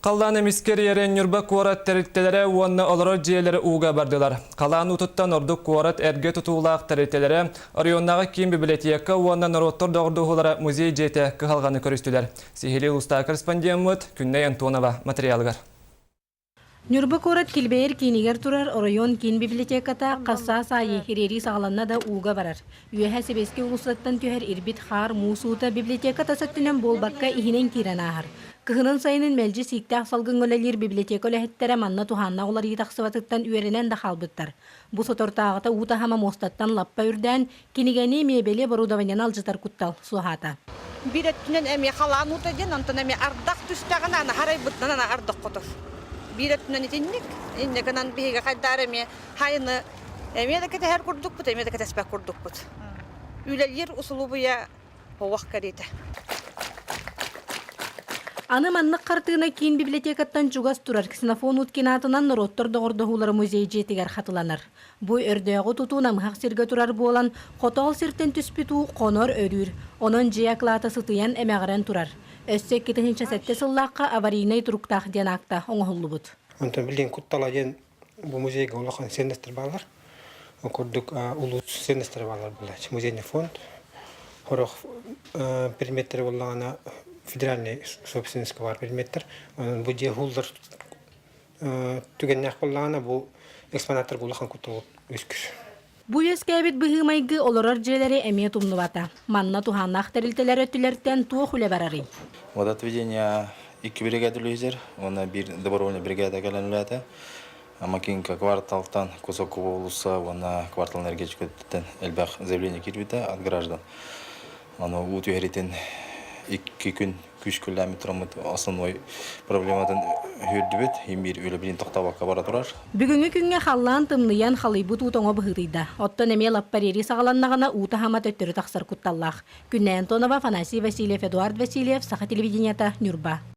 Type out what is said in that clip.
Халлаан эмискэ эрийэрин Ньурба куорат тэрилтэлэрэ уонна олорор дьиэлэрэ ууга бардылар. Халаан уутуттан ордук куорат эргэ тутуулаах тэрилтэлэрэ, оройуоннааҕы киин библиотека уонна норуоттар доҕордоһуулара музей дьиэтэ кыһалҕаны көрүстүлэр. Сиһилии улуустааҕы корреспондеммыт Күннэй Антонова материалыгар. Ньурба куорат килбэйэр киинигэр турар оройуон киин библиотеката хас саас аайы ириэрии саҕаланна да ууга барар. Үөһэ Сэбиэскэй уулуссаттан түһэр ирбит хаар муус уута библиотека тас өттүнэн буолбакка иһинэн киирэн ааһар. Кыһынын-сайынын мэлдьи сииктээх салгыҥҥа үлэлиир библиотека үлэһиттэрэ манна туһааннаах уларыйыы тахсыбатыттан үөрэнэн да хаалбыттар. Бу соторутааҕыта уу таһыма муостаттан лаппа үрдээн, кинигэни, миэбэли, оборудованиены алдьатар куттал суоһаата. Биир өттүнэн эмиэ халаан уута диэн, онтон эмиэ ардах түстэҕинэ аны харайбытынан аны ардах хотор. Биир өттүнэн итинник, инньэ гынан биһиги хайдаар эмиэ хайыны эмиэ да кэтэһэр курдукпут, эмиэ да кэтэспэт курдукпут. Үлэлиир усулуобуйа уох кэриэтэ. Аны маннык хартыына киин библиотекаттан чугас турар Ксенофон Уткин аатынан норуоттар доҕордоһуулара музей дьиэтигэр хатыланар. Бу өрдөөҕү тутуу намыһах сиргэ турар буолан, хотоол сиртэн түспүт уу хонор-өрүүр, онон дьиэ акылаата сытыйан эмэҕирэн турар. Өссө 2007 сыллаахха аварийнай туруктаах диэн аакта оҥоһуллубут. Онтон билигин куттала диэн Бу музейга улахан ценностар баалар. Ол курдук улуус ценностара баалар буолааччы. Музейный фонд. Сорох предметтэр буоллаҕына федеральный собственностька баар предметтэр. Онон бу дьиэ уһууллар түгэннээх буоллаҕына бу экспонаттарга улахан куттал үөскүүр. Бу үөскээбит быһыы-майгы олорор дьиэлэри эмиэ тумнубата. Манна туһааннаах тэрилтэлэр өттүлэртэн туох үлэ барарый? Водоотведение икки бригада үлэһитэр уонна биир добровольный бригада кэлэн үлээтэ. Макинка кварталтан Кусакова уулусса уонна квартал энергетикаттан элбэх заявление киирбитэ от граждан. Аны уу түһэритин икки күн күүскүлээммит тураммыт основной проблематын үһүрдүбүт. Имбиир үлэбитин тохтообокко бара турар. Бүгүҥҥү күҥҥэ халлаан тымныйан, халыйбыт уу тоҥо быһыытыйда. Оттон эмиэ лаппа саҕаланнаҕына уу таһыма төттөрү тахсар кутталлаах. Күннэй Антонова, Афанасий Васильев, Эдуард Васильев, Саха телевидениета, Ньурба.